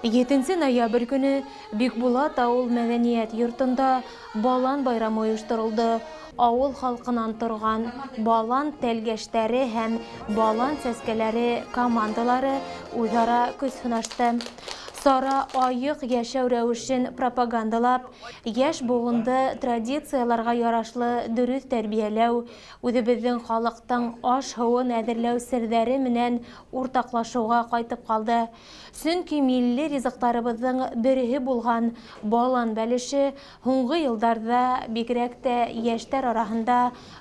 7 ноябрь көнө Бикбулат ауыл мәҙәниәт йортонда балан байрамы ойошторолдо. Ауыл халҡынан торған балан тәлгәштәре һәм балан сәскәләре командалары үҙ-ара көс һынашты. Сара айыҡ йәшәү рәүешен пропагандалап, йәш быуынды традицияларға ярашлы дөрөҫ тәрбиәләү, үҙебеҙҙең халыҡтың аш-һыуын әҙерләү серҙәре менән уртаҡлашыуға ҡайтып ҡалды. Сөнки милли ризыҡтарыбыҙҙың береһе булған балан бәлеше һуңғы йылдарҙа бигерәк тә йәштәр араһында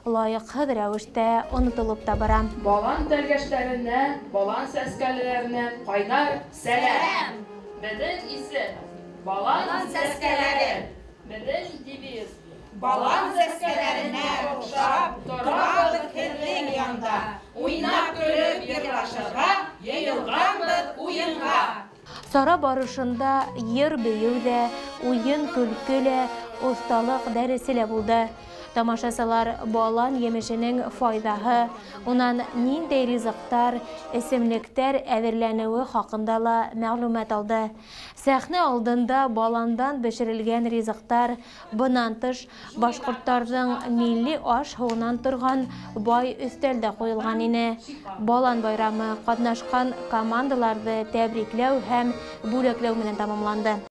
лайыҡһыҙ рәүештә онотолоп та бара. Балан тәлгәштәренә, балан сәскәләренә ҡайнар сәләм! Беҙҙең исем — Балан сәскәләре. Беҙҙең девиз — Балан сәскәләренә оҡшап торабыҙ һеҙҙең янда. Уйнап көлөп йырлашырға йыйылғанбыҙ уйынға. Сара барышында йыр-бейеү ҙә, уйын-көлкө лә, оҫталыҡ дәресе лә булды. Тамашасылар балан емешенең файҙаһы, унан ниндәй ризыҡтар, эсемлектәр әҙерләнеүе хаҡында ла мәғлүмәт алды. Сәхнә алдында баландан бешерелгән ризыҡтар, бынан тыш башҡорттарҙың милли аш-һыуынан торған бай өҫтәл дә ҡуйылған ине. Балан байрамы ҡатнашҡан командаларҙы тәбрикләү һәм бүләкләү менән тамамланды.